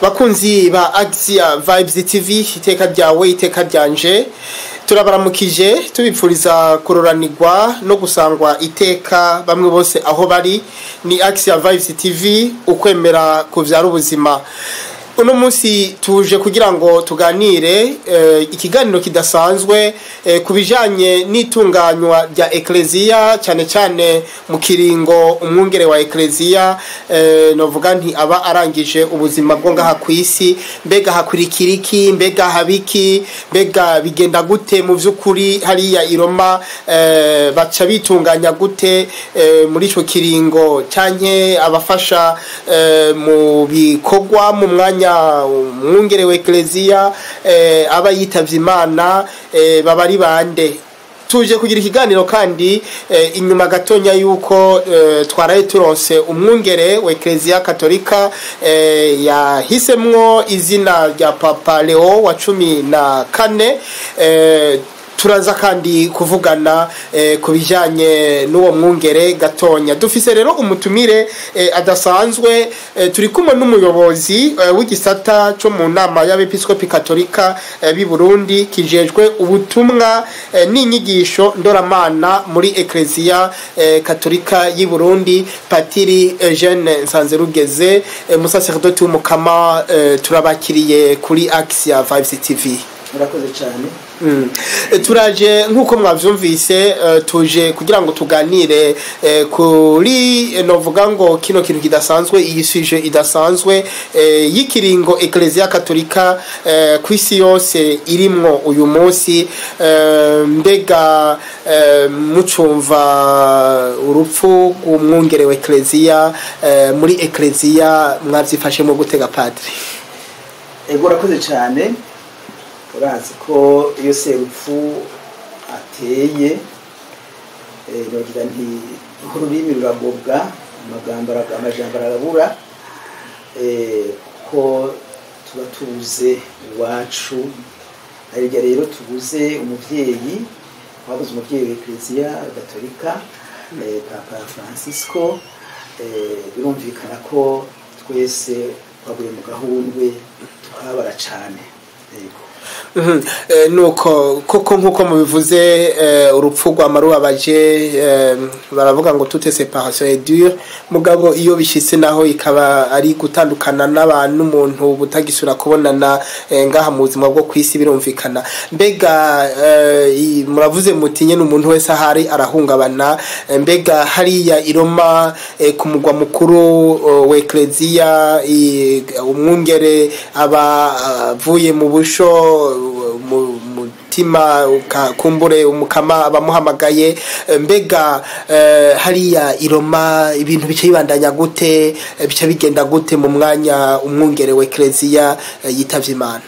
Bakunzi ba Axia Vibes TV, iteka ryawe, iteka ryanje, turabaramukije, tubipfuriza kuroranirwa no gusangwa iteka bamwe bose aho bari. Ni Axia Vibes TV, ukwemera kuvyara ubuzima. Uno munsi tuje kugira ngo tuganire ikiganiro kidasanzwe ku bijanye n'itunganywa rya Eklezia, cyane cyane mu kiringo umwungere wa Eklezia novuga nti aba arangije ubuzima bwo ngaha ku isi. Mbega hakurikira iki? Mbega habiki? Mbega bigenda gute mu vy'ukuri hariya i Roma? Baca bitunganya gute muri ico kiringo, canke abafasha mu bikorwa mu mwanya umwungere wa Eklezia aba yitavye Imana baba ari bande? Tuje kugira ikiganiro kandi inyuma gatonya yuko twaraye turonse umwungere wa Eklezia Katolika yahisemwo izina rya Papa Leo wa 14. Turaza kandi kuvugana ku bijanye n'uwo mwungere gatonya. Dufise rero umutumire adasanzwe. Turi kumwe n'umuyobozi w'igisata cyo mu nama y'Abepiskopi Katolika b'i Burundi kijejwe ubutumwa n'inyigisho ndoramana muri Eklezia Katolika y'i Burundi, Patiri Eugene Nsanzerugeze, musaserdoti w'Umukama. Turabakiriye kuri Axia Vibes TV. Murakoze cyane. Turaje nk'uko mwavyumvise, tuje kugira ngo tuganire kuri novuga ngo kino kintu kidasanzwe, iyi sujet idasanzwe y'ikiringo Eklezia Katolika ku isi yose irimwo uyu munsi. Mbega mucumva urupfu rw'umwungere wa Eklezia muri Eklezia, mwavyifashemo gutega, Padri? Ego, urakoze cyane. Urazi ko iyo serupfu ateye, nogira nti ururimi ruragobwa, amagambo amajambo arabura, kuko tuba tubuze iwacu. Harya rero tubuze umuvyeyi, twabuze umuvyeyi wa Eklezia Gatolika, Papa Francisco. Birumvikana ko twese twaguye mu gahundwe, tukababara cane, yego. Nuko koko nkuko mubivuze, urupfu rwa rubabaje. Baravuga ngo toute séparation est dure, mugabo iyo bishitse naho ikaba ari gutandukana n'abantu, n'umuntu butagisura kubonana ngaha mu buzima bwo kwisi, birumvikana. Mbega muravuze muti nyene umuntu wese ahari arahungabana. Mbega hariya i Roma, ku mugwa mukuru wa Eklezia, umwungere aba avuye mu busho, mu mutima kumbure Umukama abamuhamagaye, mbega hariya i Roma ibintu bice bibandanya gute? Bice bigenda gute mu mwanya umwungere wa Eklezia yitavye Imana?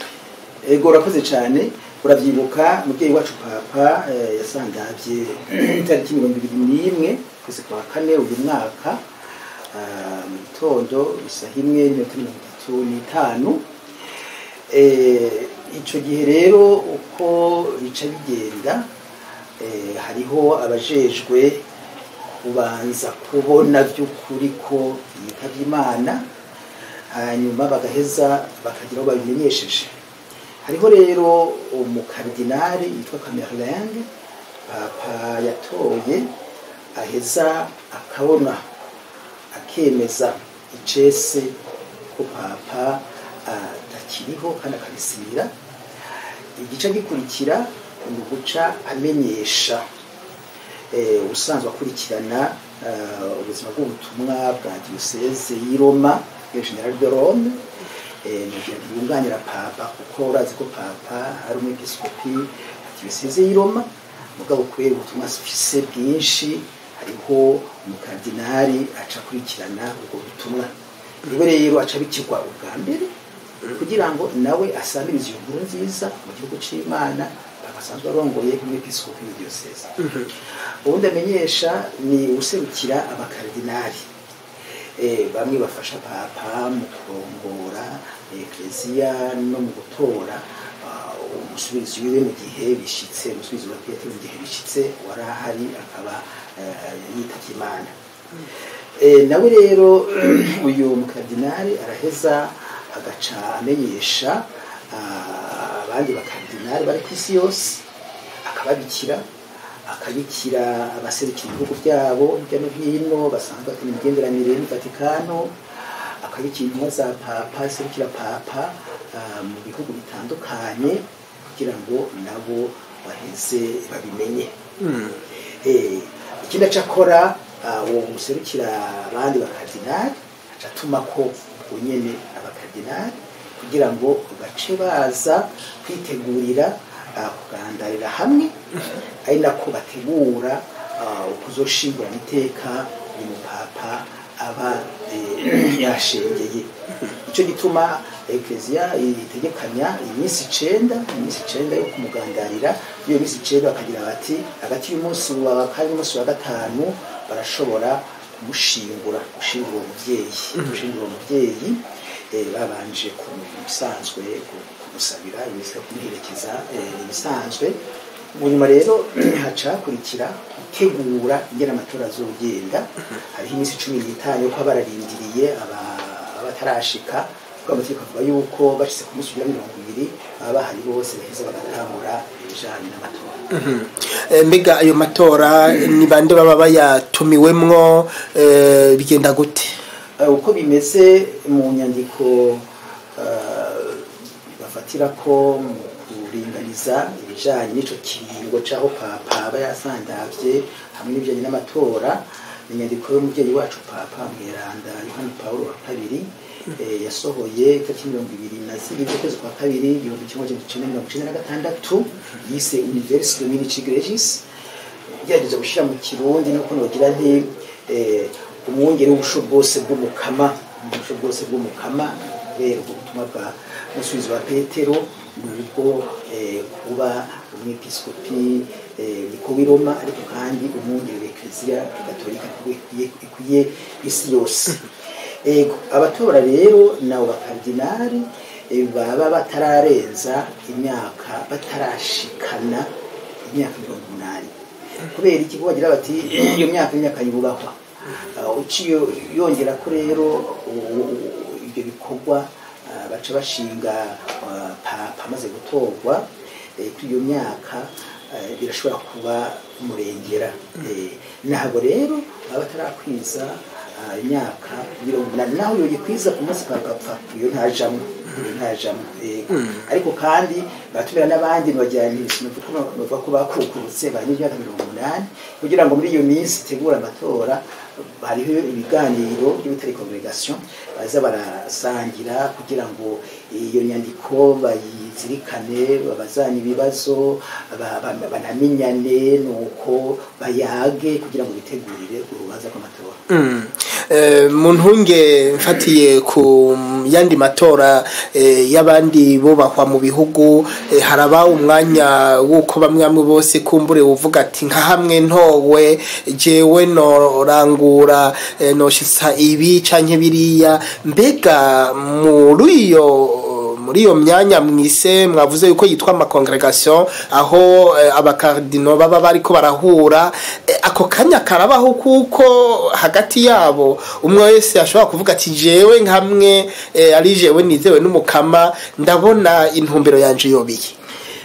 Ego, urakoze cyane. Uravyibuka, umubyeyi wacu Papa yasangavye itariki 21 kwezi kwa kane uyu mwaka, mu gitondo isaha 1:35. Ico gihe rero uko bica bigenda, hariho abajejwe kubanza kubona by'ukuri ko yitavye Imana, hanyuma bagaheza bakagira aho babimenyesheje. Hariho rero umukardinali yitwa Camerlengo Papa yatoye, aheza akabona, akemeza icese ko Papa atakiriho kandi akabisinyira. Igice gikurikira ni uguca amenyesha usanzwe akurikirana ubuzima bw'ubutumwa bwa diyoseze y'i Roma, Général de Rome, yunganira Papa, kuko urazi ko Papa ari umwepiskopi wa diyoseze y'i Roma, mugabo kubera ubutumwa afise bwinshi hariho umukardinali aca akurikirana ubwo butumwa. Niwe rero aca abikirwa ubwa mbere kugira ngo nawe asamirize iyo nkuru nziza mu gihugu c'Imana Papa asanzwe arongoye nk'umwepiskopi wa diyoseze. Ubundi amenyesha ni userukira abakardinali, bamwe bafasha Papa mu kurongora Ekleziya no mu gutora umusubizi wiwe mu gihe bishitse, umusubizi wa Petero mu gihe bishitse warahari akaba yitavye Imana. Nawe rero uyu mukardinali araheza Agaca amenyesha abandi bakardinali bari ku isi yose, akababikira, akabikira abaserukira ibihugu byabo hirya no hino basanzwe bafite imigenderanire n'Vatikano, akabikira intumwa za papa iserukira papa mu bihugu bitandukanye, kugira ngo nabo baheze babimenye. Ikindi aca akora, uwo muserukira abandi bakardinali aca atuma ko ubwo nyene abakardinali kugira ngo bace baza kwitegurira kugandarira hamwe, ari nako bategura ukuzoshingurana iteka uyu mupapa aba yashengeye. Icyo gituma Ekleziya itegekanya iminsi 9, iminsi 9 yo kumugandarira. Iyo minsi 9 bakagira bati hagati y'umunsi wa kane n'umunsi wa gatanu barashobora kumushingura, gushingura uwo muvyeyi, gushingura uwo muvyeyi, babanje ku bisanzwe kumusabira iminsi yo kumuherekeza, ibisanzwe. Mu nyuma rero haca hakurikira gutegura ingene amatora azogenda. Hariho iminsi 15 yo kuba bararindiriye abatarashika, kuko amategeko avuga yuko bashitse ku munsi ugira 20 baba bahari bose, baheza bagatangura ibijanye n'amatora. Mbega ayo matora ni bande baba bayatumiwemwo? Bigenda gute? Uko bimeze mu nyandiko bafatira ko mu kuringaniza ibijanye n'ico kiringo c'aho papa aba yasandavye hamwe n'ibijanye n'amatora, ni inyandiko y'umuvyeyi wacu Papa Mweranda Yohani Paulo wa kabiri, yasohoye itariki 22 z'ukwezi kwa kabiri 1996, yise Universi Dominici Gregis. Gerageza gushyira mu Kirundi nuko nogira nti umwungere w'ubusho bwose bw'umukama, ubusho bwose bw'umukama. Kubera ubwo butumwa bwa musubizi wa Petero ni ubwo kuba umwepiskopi niko w'i Roma, ariko kandi umwungere w'Ekleziya Gatolika ikwiye isi yose. Ego, abatora rero nabo bakardinali baba batararenza imyaka, batarashikana imyaka 80. Kubera iki? Kuko bagira bati iyo myaka imyaka yubahwa. Uciye yongera ko rero ibyo bikorwa baca bashinga papa amaze gutorwa kuri iyo myaka birashobora kuba umurengera. Ntabwo rero baba batarakwiza imyaka 80, naho yoyikwiza ku munsi papa apfa, iyo ntajamwo, iyo ntajamwo. Ariko kandi batumira n'abandi bajyanye bavuga ko bakukurutse barengeje imyaka 80, kugira ngo muri iyo minsi itegura amatora hariho ibiganiro by'ibitari congregation baza barasangira, kugira ngo iyo nyandiko bayizirikane, babazanye ibibazo, banamenyane, nuko bayage kugira ngo bitegurire urubanza rw'amatora. Mu ntunge mfatiye ku yandi matora y'abandi bubahwa mu bihugu, haraba umwanya w'uko bamwe bamwe bose kumbure uvuga ati nka hamwe ntowe jewe norangura, noshitsa ibi canke biriya. Mbega muri iyo myanya mwise mwavuze yuko yitwa ama congregation, aho abakardino baba bariko barahura, ako kanya karabaho kuko hagati yabo umwe wese ashobora kuvuga ati jewe nkamwe ari jewe nizewe n'umukama, ndabona intumbero yanje yobiye?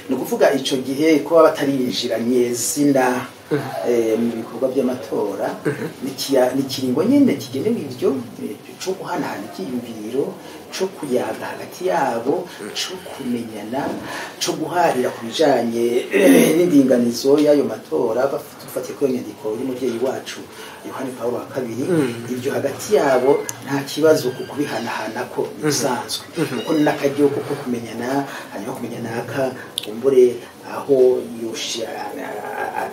Ni ukuvuga ico gihe ko baba batarinjiranye zina mu bikorwa by'amatora, ni ikiringo nyene kigenewe ivyo, co guhanahana ivyiyumviro, co kuyaga hagati yabo, co kumenyana, co guharira ku bijanye n'indinganizo y'ayo matora, dufatiye kuri iyo nyandiko y'umuvyeyi wacu Yohani Paulo wa kabiri. Ibyo hagati yabo nta kibazo ku kubihanahana ko bisanzwe, kuko ni n'akaryo ko kumenyana, hanyuma kumenya naka kumbure aho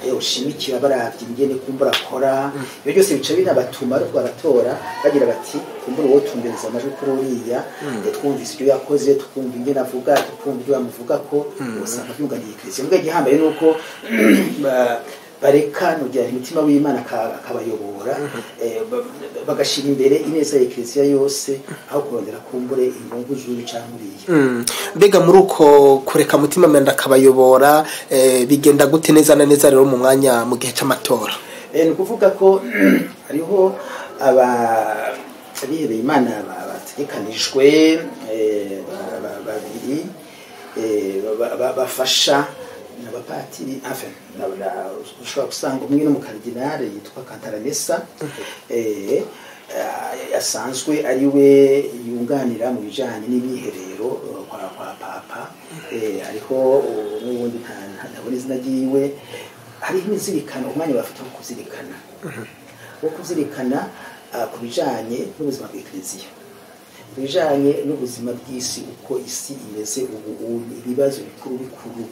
yoshimikira baravye ingene kumbura akora. Ibyo byose bica binabatuma ariko baratora bagira bati kumbura uwo tumbereza amajwi kuri uriya, twumvise ibyo yakoze, tukumva ingene avuga, tukumva ibyo bamuvuga, ko usanga byunganiye Ekleziya. Mbwa igihambaye ni uko bareka nugira umutima w'Imana akabayobora, bagashira imbere ineza ya Ekleziya yose aho kurondera kumbure inyungu z'uyu canke uriya. Mbega muri uko kureka mutima mweranda akabayobora, bigenda gute neza na neza rero mu mwanya mu gihe c'amatora? Ni ukuvuga ko hariho aba abihebeye Imana bategekanijwe. babiri bafasha n'abapatiri, enfin ushobora gusanga umwe n'umukardinale yitwa Cantalamessa, asanzwe ari we yunganira mu bijanye n'imyiherero kwa papa. Hariho n'ubundi ntabona izina ryiwe. Hariho imizirikano, umwanya bafite wo kuzirikana ku bijanye n'ubuzima bw'Ekleziya, ku bijanye n'ubuzima bw'isi, uko isi imeze ubu, ibibazo bikuru bikuru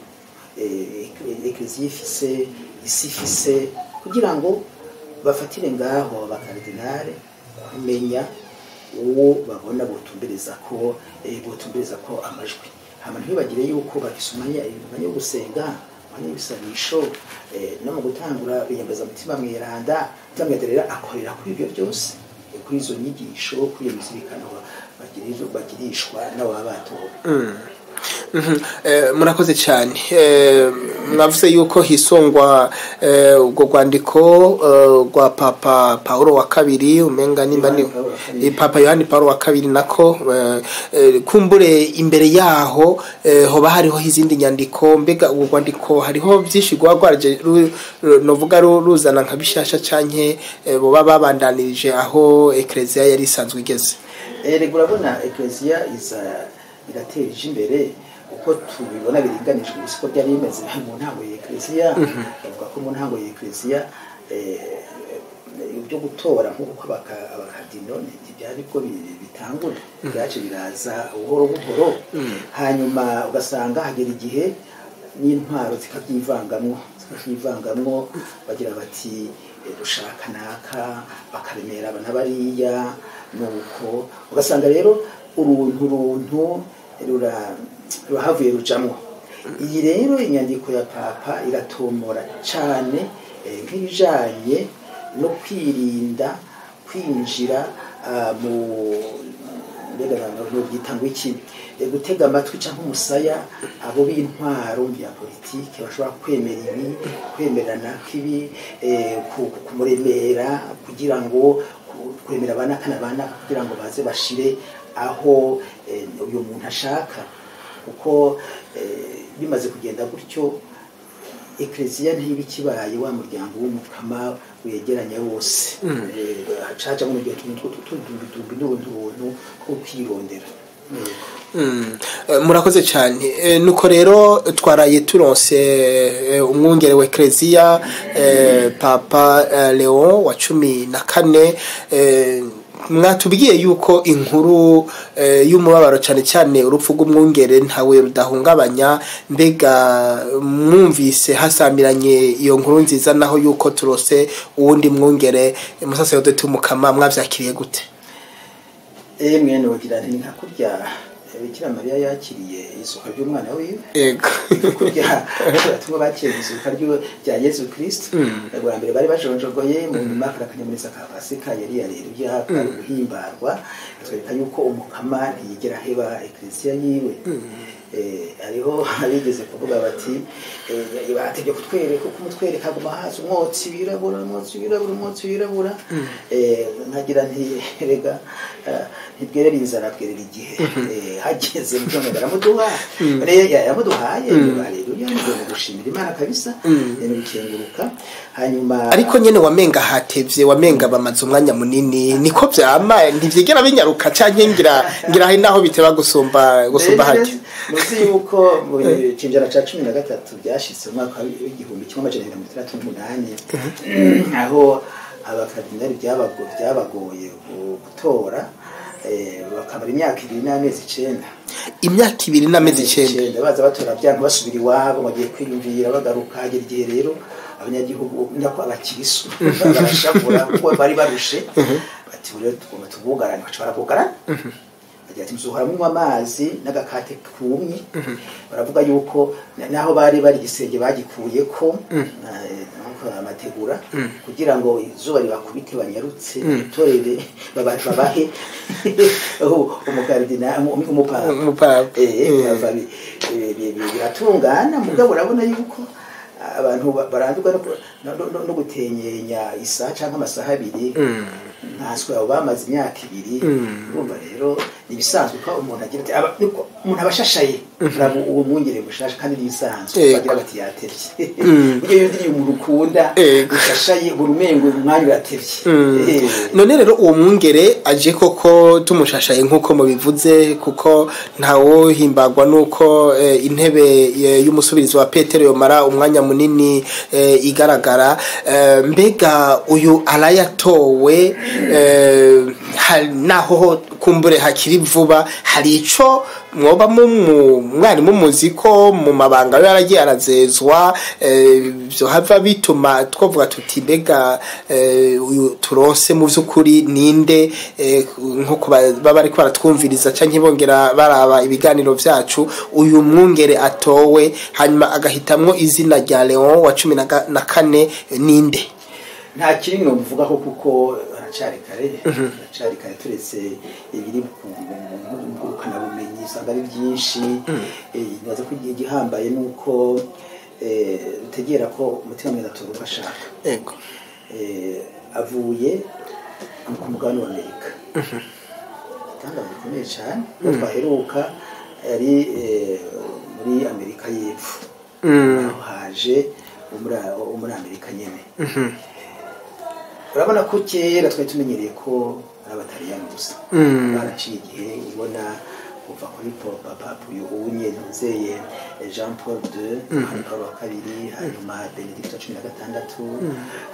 Ekleziya ifise, isi ifise, kugira ngo bafatire ngaho abakardinale kumenya uwo babona botumbereza ko amajwi. Hama ntibagire yuko bafise umwanya wo gusenga, umwanya w'ibisabisho, no mu gutangura biyambaza Mutima Mweranda. Mutima Mweranda rero akorera kuri ibyo byose, kuri izo nyigisho, kuri iyo mizirikano bagirishwa n'ababa batowe. Murakoze cyane. Mwavuze yuko hisongwa ubwo rwandiko rwa Papa Paulo wa kabiri, umenga nimba ni Yohani Paulo wa kabiri. Papa Yohani Paulo wa kabiri nako. Kumbure imbere yaho hoba hariho izindi nyandiko. Mbega ubwo rwandiko hariho byinshi rwa rwaraje novuga ruzana nka bishasha, canke boba babandanirije aho Ecclesia yari isanzwe igeze? Erega urabona, Ecclesia iza iratera ije imbere uko tubibona biringanijwe, siko byari bimeze mu ntango ya Ecclesia. Bavuga ko mu ntango ya Ecclesia ibyo gutora nk'uko abakardino ntibyari bwo bitangura, byaje biraza buhoro buhoro. Hanyuma ugasanga hagera igihe n'intwaro zikabyivangamwo, bagira bati dushaka naka, bakaremera aba n'abariya. Nuko ugasanga rero uruntu runtu rurahavuye rujamwo. Iyi rero inyandiko ya papa iratomora cane nk'ibijanye no kwirinda kwinjira mu, mbega nobyita ngo iki, gutega amatwi cyangwa umusaya abo b'intwaro bya politike bashobora kwemera ibi, kwemerana kibi, kumuremera kugira ngo kwemera abanaka n'abanaka kugira ngo baze bashire aho uyu muntu ashaka. Kuko bimaze kugenda gutyo, Ekleziya ntiba ikibaye wa muryango w'Umukama wegeranya wose. Hacajamwo n'utuntu tw'utudumbidumbi n'ubundi buntu two kwirondera. Murakoze cyane. Nuko rero twaraye turonse umwungere wa Ecclesia, Papa Leon wa 14. Mwatubwiye yuko inkuru y'umubabaro, cyane cyane urupfu rw'umwungere, ntawe rudahungabanya. Mbega mwumvise hasamiranye iyo nkuru nziza, naho yuko turose uwundi mwungere, musaserodoti w'Umukama, mwavyakiriye gute? Mwene wagira nti nka kurya Bikira Mariya yakiriye izuka ry'umwana wiwe, kurya abatumwa bakiriye izuka rya Yezu Kristo. Bwa mbere bari bajonjogoye, mu nyuma akanyamuneza ka Pasika yari yareruya guhimbarwa, atwereka yuko Umukama ntiyigera aheba Eklesiya yiwe. Hariho abigeze kuvuga bati bategeye kutwereka kumutwereka aguma haza umwotsi wirabura, umwotsi wirabura, umwotsi wirabura. Nkagira nti rega ntibwerera inzara, bwerera igihe. Hageze none baramuduha. Rero yamuduhaye, haleluya, ni gushimira Imana kabisa, ni gukenguruka. Hanyuma Ariko nyene wamenga hatevye, wamenga bamaze umwanya munini. Niko vyama, ntivyigera binyaruka, canke ngira hari naho biteba gusumba hake? Muzi yuko mu cinjana ca 13 byashitse mu mwaka w'1268, aho abakardinali byabagoye gutora, bakamara imyaka 2 n'amezi 9. Imyaka 2 n'amezi 9? 9, baza batora byanka, basubira iwabo bagiye kwiyumvira, bagaruka. Hagera igihe rero abanyagihugu, ndako abakirisu, barashavura kuko bari barushe, bati rero tugomba tubugarane. Baca barabugarana, bagira ati muzohora munywa amazi n'agakate kumye. Baravuga yuko naho bari bari igisenge bagikuyeko amategura kugira ngo izuba ribakubite banyarutse torere babahe umukardina, umupapa. Umupapa. Biratungana. Mugabo urabona yuko abantu barandurwa no gutenyenya isaha cyangwa amasaha 2, ntaswe abo bamaze imyaka 2. Urumva rero Ibisanzwe ko umuntu agira ati umuntu abashashaye urabo uwo mwungere mushasha, kandi nibisanzwe bagira bati yatevye. Buryo iyo ndiri umuntu ukunda ushashaye urumengo umwanya uratevye. None rero uwo mwungere aje koko tumushashaye nkuko mubivuze, kuko ntawo himbagwa nuko intebe y'umusubirizi wa Petero yomara umwanya munini igaragara. Mbega uyu arayatowe naho kumbure hakiri vuba, hari ico mwoba mwari mumuzi ko mu mabanga yo yaragiye arazezwa, byo hava bituma twovuga tuti mbega uyu turonse mu vy'ukuri ninde? Nko baba bariko baratwumviriza canke bongera baraba ibiganiro vyacu, uyu mwungere atowe hanyuma agahitamwo izina rya Leon wa 14 ninde? Nta kiri no mvugaho kuko haracari kare, haracari kare, turetse ibiri ku bumenyi usanga ari byinshi. Nibaza ko igihe gihambaye nuko dutegera ko umutima mwiza turuka ashaka. Yego. Avuye ku mugabane wa Amerika. Itangazo rikomeye cyane, twaheruka yari muri Amerika y'Epfo. Aho haje muri Amerika nyene. Urabona ko kera twari tumenyereye ko ari abataliyani gusa. Baraciye igihe ubona kuva kuri Papa uyu unye ntuzeye Jean Paul II, Paul wa kabiri, hanyuma Benedicto 16,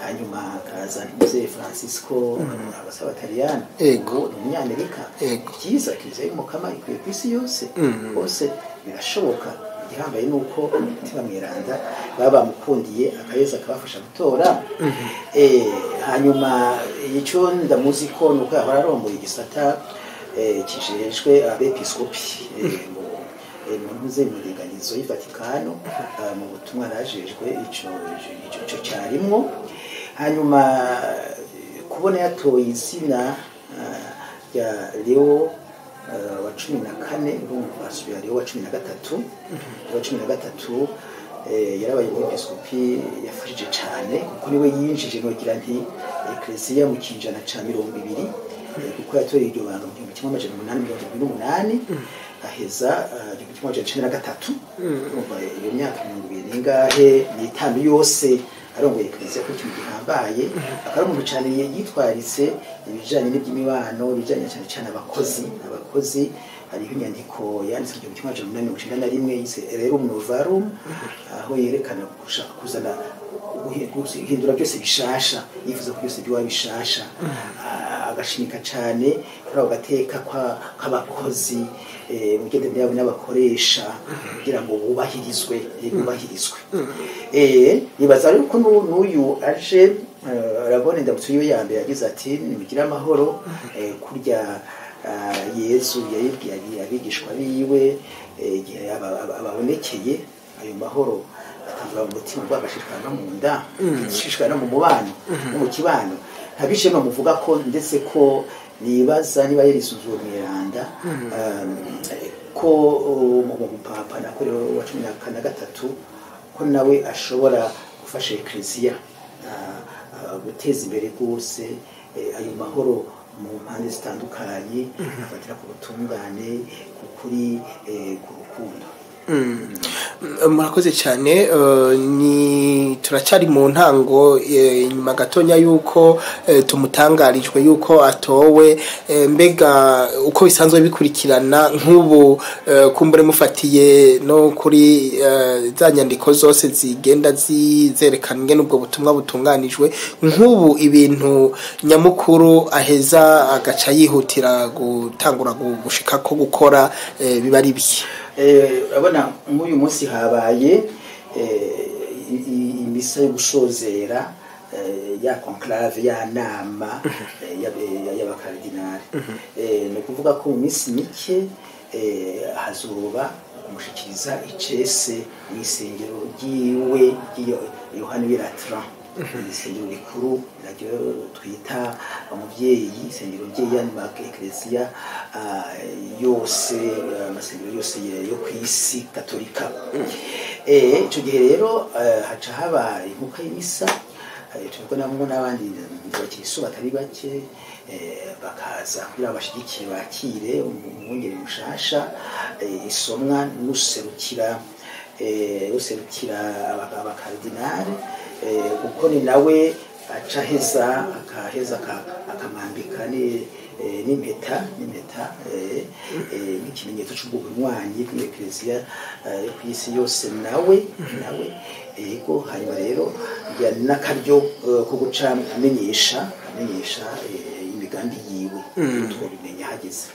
hanyuma kaza ntuzeye Francisco, abataliyani. Ego. Ni umunyamerika. Byiza, kiliziya y'umukama ikwiye ku isi yose. Hose birashoboka. Igihambaye nuko umutima mweranda baba bamukundiye akayeza akabafasha gutora. Hanyuma icyo ndamuzi ko nuko yahora arongoye igisata kijejwe abepiskopi mu ntuze mu ndinganizo y'Ivatikano, mu butumwa rajejwe ico cyarimwo. Hanyuma kubona yatoye izina rya Leo wa 14, urumva asubira Leo wa 13. Leo wa 13 yarabaye umwepiskopi yafashije cyane, kuko niwe yinjije nogira nti Ecclesia mu kinjana ca 20, kuko yatoreye iryo banga mu 1878 aheza 1993. Urumva iyo myaka 20 n'ingahe n'itanu yose arongoye Ecclesia, ko ikintu gihambaye. Akaba umuntu cyane yitwaritse ibijanye n'iby'imibano, ibijanye cyane cyane abakozi. Hariho inyandiko yanditse mu 1891 yise Rerum Novarum, aho yerekana gushaka kuzana guhindura byose bishasha, yifuza ko byose biba bishasha. Agashimika cyane kuri ako gateka k'abakozi mu migenderanire yabo n'abakoresha, kugira ngo bubahirizwe. Nibaza rero ko n'uyu aje arabona indamutso yiwe ya mbere yagize ati nimugire amahoro, kurya Yezu yayibwiye abigishwa biwe igihe ababonekeye, ayo mahoro atangura mu mutima rwagashishikara no mu nda, gishishikara no mu mubano no mu kibano. Ntabishe no muvuga ko ndetse ko nibaza niba yarisuzuye mweranda ko umupapa nako rero wa 13 ko nawe ashobora gufasha Ecclesia guteza imbere rwose ayo mahoro mu mpande zitandukanye, afatira ku butungane, ku kuri, ku rukundo. Murakoze cyane. Ni turacyari mu ntango, inyuma gatonya yuko tumutangarijwe yuko atowe. Mbega uko bisanzwe bikurikirana nk'ubu, kumbure mufatiye no kuri za nyandiko zose zigenda zizerekana ingene ubwo butumwa butunganijwe, nk'ubu ibintu nyamukuru aheza agaca yihutira gutangura gushika ko gukora biba ari biki? Urabona nk'uyu munsi habaye imisa yo gusozera ya conclave, ya nama y'abakardinali. Ni ukuvuga ko mu minsi mike hazoba kumushikiriza icese mu isengero ryiwe Yohani w'i Latran, isengero rikuru naryo twita umuvyeyi, isengero mvyeyi yani ma Ecclesia yose, amasengero yose yo kw'isi katolika. Ico gihe rero haca haba inkuka y'imisa, turiko namwe n'abandi bakiri Abakristo batari bake bakaza kugira bashigikire, bakire umwungere mushasha. Isomwa n'userukira userukira abakardinali, kuko ni nawe aca aheza akaheza akamwambika n'impeta nk'ikimenyetso c'ubwo bunywanyi bw'Eklezia yo ku isi yose nawe. Ego, hanyuma rero ya n'akaryo ko guca amenyesha imigambi yiwe, twobimenya hageze.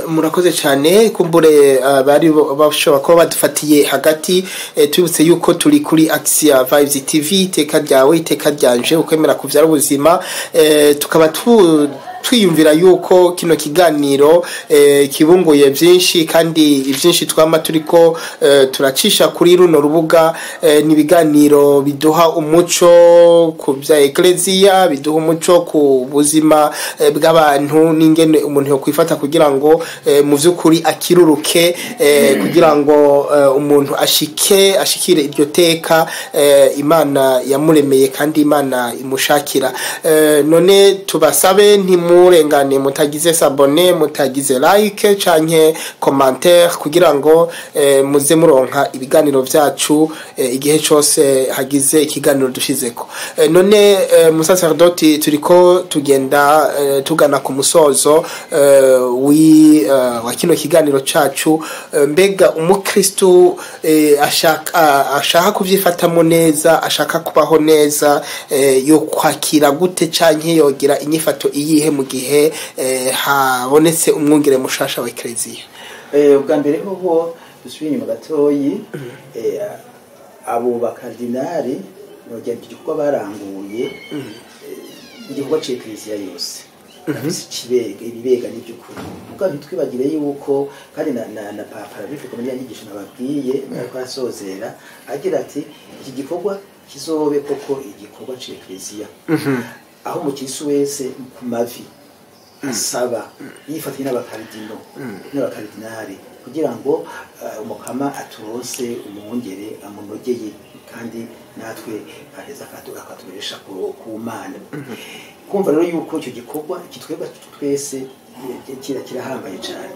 Murakoze cyane. Kumbure bari bashobora kuba badufatiye hagati, tubibutse yuko turi kuri Axia Vibes TV, iteka ryawe, iteka ryanje, ukwemera kuvyara ubuzima. Tukaba twiyumvira yuko kino kiganiro kibunguye byinshi, kandi ibyinshi twama turiko turacisha kuri runo rubuga ni ibiganiro biduha umuco ku bya Eklezia, biduha umuco ku buzima bw'abantu n'ingene umuntu yokwifata kugira ngo mu vy'ukuri akiruruke, kugira ngo umuntu ashikire iryo teka Imana yamuremeye kandi Imana imushakira. None tubasabe ntimurengane mutagize s'abonner, mutagize like canke commentaire, kugira ngo muze muronka ibiganiro vyacu igihe cose hagize ikiganiro dushizeko. None musaserdoti, turiko tugenda tugana ku musozo wa kino kiganiro cacu. Mbega umukristu ashaka kuvyifatamo neza, ashaka kubaho neza, yo kwakira gute canke yogira inyifato iyihe mu gihe habonetse umwungere mushasha wa Eklezia? Ubwa mbere hoho, dusubire inyuma gatoyi, abo bakardinali nogira igikorwa baranguye, igikorwa c'Eklezia yose bafise ikibega ibibega n'iby'ukuri. Mugabo ntitwibagire yuko kandi na Papa arabivuga muri ya nyigisho nababwiye ariko arasozera, agira ati: "Iki gikorwa kizobe koko igikorwa c'Eklezia, aho umukristo wese ku mavi asaba yifatanya n'abakardino n'abakardinali kugira ngo Umukama aturonse umwungere amunogeye, kandi natwe aheza akatuberesha ku Mana." Kumva rero yuko icyo gikorwa kitwebwa twese kirahambaye cyane.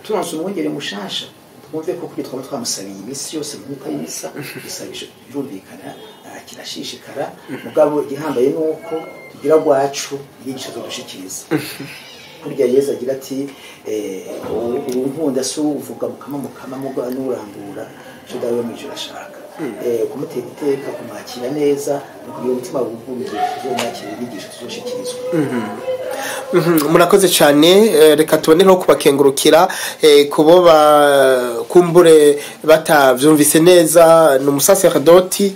Turonse umwungere mushasha, twumve ko kuri twaba twamusabiye iminsi yose mu mwuka y'imisa, isabisho birumvikana, kirashishikara. Mugabo igihambaye ni uko tugira rwacu inyigisho zo dushikiriza. Kurya Yezu agira ati: "Unkunda si uvuga Mukama, Mukama, muga n'urangura ico Dawe wo mw'ijuru ashaka." Kumutera iteka, kumwakira neza no kugira umutima wuguruye, tuzomwakira inyigisho tuzoshikirizwa. Murakoze cyane. Reka tubonereho kubakengurukira kubo kumbure batavyumvise neza, ni umusaserdoti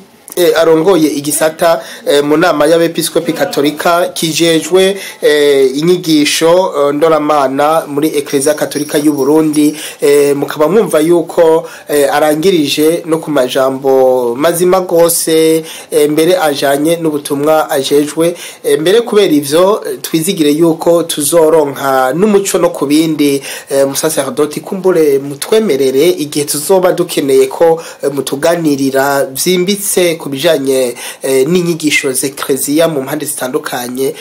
arongoye igisata mu nama y'Abepiskopi Katolika kijejwe inyigisho ndoramana muri Eklezia Katolika y'u Burundi. Mukaba mwumva yuko arangirije no ku majambo mazima gose, mbere ajanye n'ubutumwa ajejwe. Mbere kubera ivyo, twizigire yuko tuzoronka n'umuco no ku bindi. Musaserdoti, kumbure mutwemerere igihe tuzoba dukeneye ko mutuganirira vyimbitse ku bijanye n'inyigisho z'Eklezia mu mpande zitandukanye,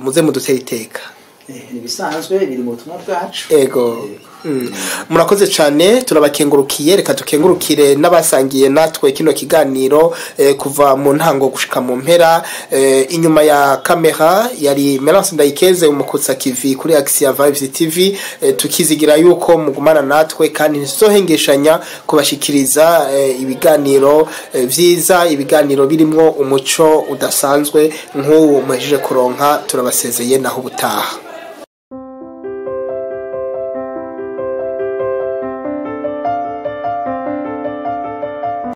muze mudutera iteka. Ni ibisanzwe, biri mu butumwa bwacu. Ego. Murakoze cyane, turabakengurukiye. Reka dukengurukire n'abasangiye natwe kino kiganiro kuva mu ntango gushika mu mpera. Inyuma ya kamera yari Melance Ndayikeze, umukutsa kivi kuri Axia Vibes TV. Tukizigira yuko mugumana natwe kandi ntituzohengeshanya kubashikiriza ibiganiro vyiza, ibiganiro birimwo umuco udasanzwe nk'uwo muhejeje kuronka. Turabasezeye, naho ubutaha.